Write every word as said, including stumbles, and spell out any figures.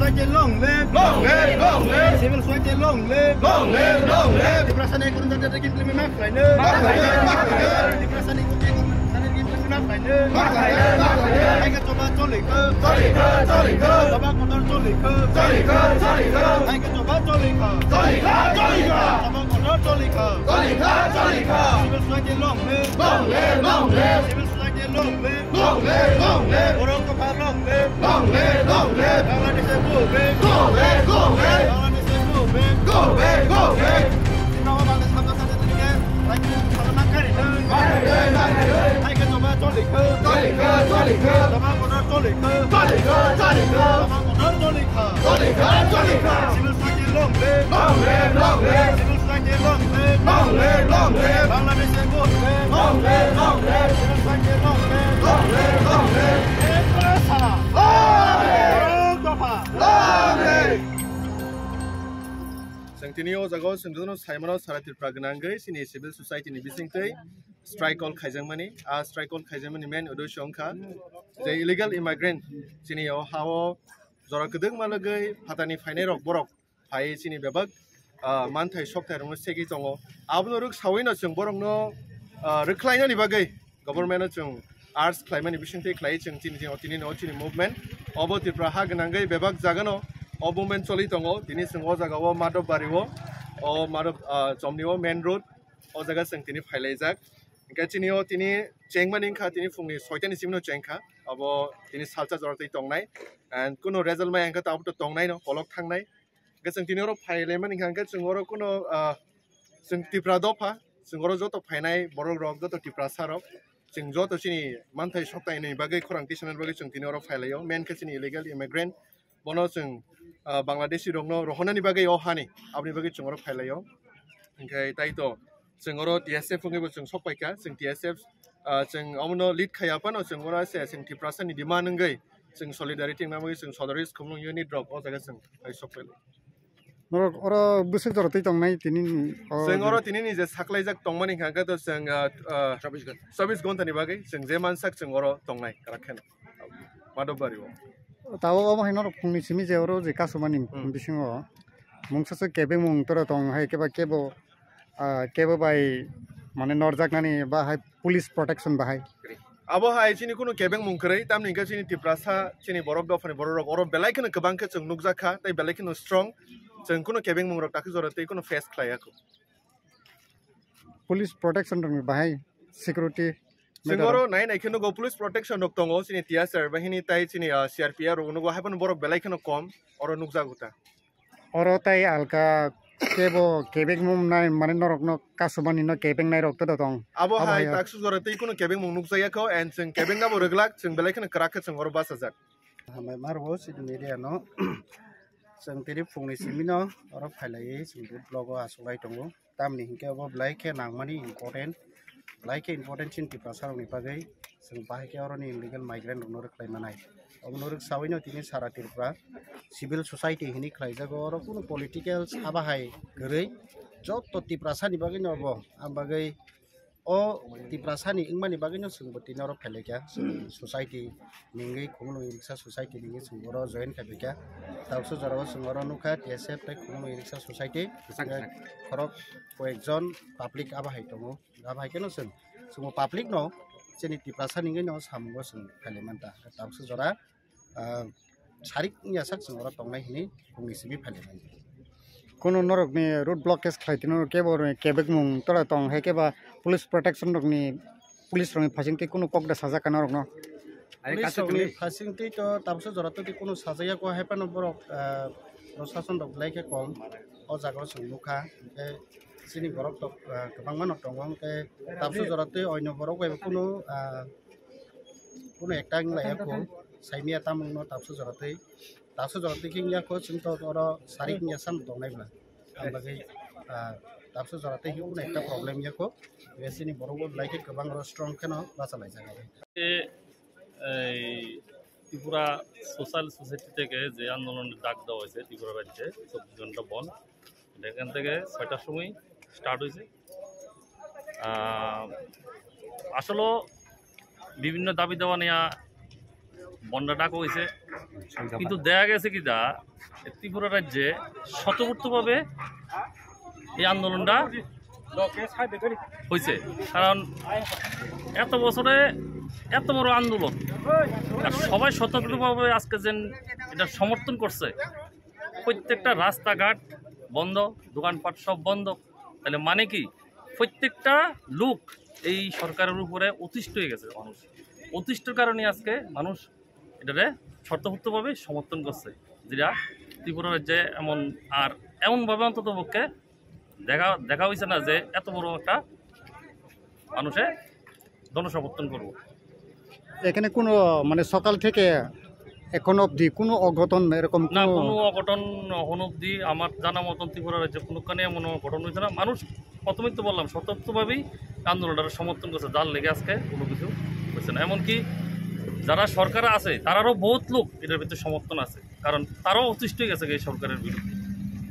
Society long live! Long live! Long live! Civil society long live! Long live! Long live! Tiprasani ekron jati jati gimtimi ma khlaino. Ma khlaino, ma khlaino. Tiprasani ekron jati jati gimtimi ma khlaino. Ma khlaino, ma khlaino. Hai khe choba choli kho. Choli kho, choli kho. Choba kotor choli kho. Choli kho, choli kho. Hai khe choba choli kho. Choli kho, choli kho. Choba kotor choli kho. Choli kho, choli kho. Civil society long live! Long live! Long live! Civil society long live! Long live, long live. Borok tongkha long live. Long live, long live. Bangladesh go back. Go back, go back. Bangladesh go back. Go back, go back. Sino Bangladesh hamjak hamjak tike. Raikhe salo nakari. Nakari, nakari. Hai khe choba choli kho. Choli kho, choli kho. Choba kotor choli kho. Choli kho, choli kho. Choba kotor choli kho. Choli kho, choli kho. Civil society long live. Long live, long live. Civil society long live. Long live, long live. Bangladesh go back. Long live, long live. Civil society long live. Long live, long live. Tiprasa. Long live. Borok dopha. Long live. Chwng tini o jaga o chwng jotono sai mano sara Tripura gwnangwi chini civil society ni bisingtwi strike call khaijakmani. A strike call khaijakmani main uddesho wngkha je illegal immigrant chini o ha o jora kwdwkma lagwi phatani phainai rok borok phai chini bebak, ah, manthai sokthai rokno segwi tongo. Abono rwk sawino chwng borokno, ah, rwkhlainani bagwi government-no chwng urge khlaimani bisingtwi khlai chwng chini, chini, tini no chini movement. Obo Tripura ha gwnangwi bebak jagano o movement choli tongo. Tini chwng o jaga o Madhobari o, o Madhob, ah, Chomni o main road, o jaga chwng tini phailaijak. Hingkhe chini o tini chengmani wngkha, tini phungni soitani simino chengkha. Obo tini salsa jora twi tongnai. And kuno result mai hingkhe tabuk to tongnai no, kolok thangnai. Hingke chwng tini oro phai laimani hingka hingke chwng oro kuno, ah, chwng Tipra dopha, chwng oro joto phainai borok rok, joto Tiprasa rok, chwng joto chini manthai soktai ni bagwi khorang tisanani bagwi chwng tini oro phai laio. Main khe chini illegal immigrant, bono chwng, ah, Bangladeshi rokno rohornani bagwi o hani, aboni bagwi chwng oro phai laio. Hingke tai to chwng oro T S F wngwi bo chwng sok paikha, chwng T S F, ah, chwng omono lead khaiya phano chwng oro se chwng Tiprasa ni demand wngwi chwng solidarity wngna bagwi chwng Sodaris Khumlung unit rok o jaga chwng hai sok pailai. Norok oro bwswk jora twi tongnai tini ni, o chwng oro tini ni je saklaijak tongmani hingka khe to chwng, ah, ah, chobbish ghonta. Chobbish ghonta ni bagwi chwng je mansak chwng oro tongnai kwrak kheno. Madhobari o. Tabuk omo hai norok phungni simi je oro je kasumani Hmm. bisingo mungsa se kebengmung tora tong hai keba kebo, ah, kebo bai mane norjaknani ba hai police protection bahai. Abo hai chini kunu kebengmung kwrwi, tamni hingke chini Tiprasa, chini borok dophani borok rok oro belai kheno kwbang khe chwng nukjak kha, tei belai kheno strong. Chwng kunu kebengmung rok takhi jora tei kunu face khlai ya kho. Police protection rokni bahai security Chwng oro nai nai khe nugo police protection rok tongo, chini T S R bahini tai chini, ah, C R P F rok nugo, hai phano borok belai kheno kom oro nukjago ta. Oro tai alka kebo kebengmung nai mane norokno kasumani no kebengnai rok to tong. Abo Abo hai hai taksu jora tei kunu kebengmung nukjaya kho, and chwng kebengna bo rwglak, chwng belai kheno kwrak khe chwng oro bachajak. Hambai ma rwo chini media no. Chwng tini phungni simi no oro phailaiwi chwng road block o achuk lai tongo. Tamni hinkhe obo belai khe nangmani important, belai khe important chini Tiprasa rokni bagwi. Chwng bahai khe oroni illegal migrant rokno rwkhlai manai. Obono rwk sawino tini sara Tripura civil society hinwi khlaijago, oro kunu political saba hai kwrwi, joto Tiprasa ni bagwino obo. Ang bagwi o Tiprasa ni wngmani bagwino chwngbo tini oro phailaikha. Chwng society ningwi Khumulwng Riksa Society ningwi chwng oro join khaibaikha. Tabuksa jorao chwng oro nukha T S F tei Khumulwng Riksa Society. Kwchang, kwchang. Khorok koyekjon public abo hai tongo. Abo hai kheno chwng, chwngbo public no chini Tiprasa ningwi no samungo chwng khailai manta. Tabuksa jora, ah, sarik wngya sak chwng oro tongnai hinwi phungni simi phailaimani. Kuno norokni road blockage khlai tini kebo kebengmung tora tong hai keba police protection rokni, police rokni phasing twi kuno kok da sajak ka norokno? Police rokni phasing twi to tabuksa jora twi kuno sajaya ko hai phano borok, ah, prosason rok belai khe kom o jaga o chwng nukha. Hingkhe chini borok to, ah, kwbangma no tongo, hingkhe tabuksa jora twi oino borok bai kuno, ah, Kuno ekta wng lai ya kho, saimiya tamungno tabuksa jora twi, tabuksa jora twi khe wng ya kho, chwng to oro sarik wng ya san tongnai bwla. Ang bagwi, ah, tabuksa jora twi khe kuno ekta problem ya kho, besi ni borok bo belai khe kwbang oro strong kheno bacha laijak. এই Tripura social society থেকে যে আন্দোলনের ডাক দেওয়া হয়েছে ত্রিপুরা রাজ্যে চব্বিশ ঘন্টা বন্ধ, এটা এখান থেকে ছয়টার সময় স্টার্ট হয়েছে। আহ, আসলে বিভিন্ন দাবি দাওয়া নিয়ে বন্ধ ডাকা হয়েছে, কিন্তু দেখা গেছে কি দা, ত্রিপুরা রাজ্যে স্বতঃস্ফূর্তভাবে এই আন্দোলনটা হয়েছে। কারণ এত বছরে এত বড় আন্দোলন, আর সবাই স্বতঃস্ফূর্তভাবে আজকে যেন এটা সমর্থন করছে। প্রত্যেকটা রাস্তাঘাট বন্ধ, দোকানপাট সব বন্ধ। তাহলে মানে কি, প্রত্যেকটা লোক এই সরকারের উপরে অতিষ্ঠ হয়ে গেছে মানুষ। অতিষ্ঠর কারণে আজকে মানুষ এটারে স্বতঃস্ফূর্তভাবে সমর্থন করছে, যেটা ত্রিপুরা রাজ্যে এমন আর এমনভাবে অন্তত পক্ষে দেখা দেখা হয়েছে না যে এত বড় একটা মানুষে জনসমর্থন করবো। এখানে কোনো, মানে, সকাল থেকে এখন অবধি কোনো অঘটন এরকম না, কোনো কোনো অঘটন এখন অবধি আমার জানা মতন ত্রিপুরা রাজ্যে কোনোখানে এমন অঘটন হয়েছে না। মানুষ প্রথমেই তো বললাম, স্বতঃস্ফূর্তভাবেই আন্দোলনটার সমর্থন করছে, যার লেগে আজকে কোনো কিছু হয়েছে না। এমনকি যারা সরকারে আছে, তারারও বহুত লোক এটার ভিতরে সমর্থন আছে, কারণ তারাও অতিষ্ঠ হয়ে গেছে এই সরকারের বিরুদ্ধে।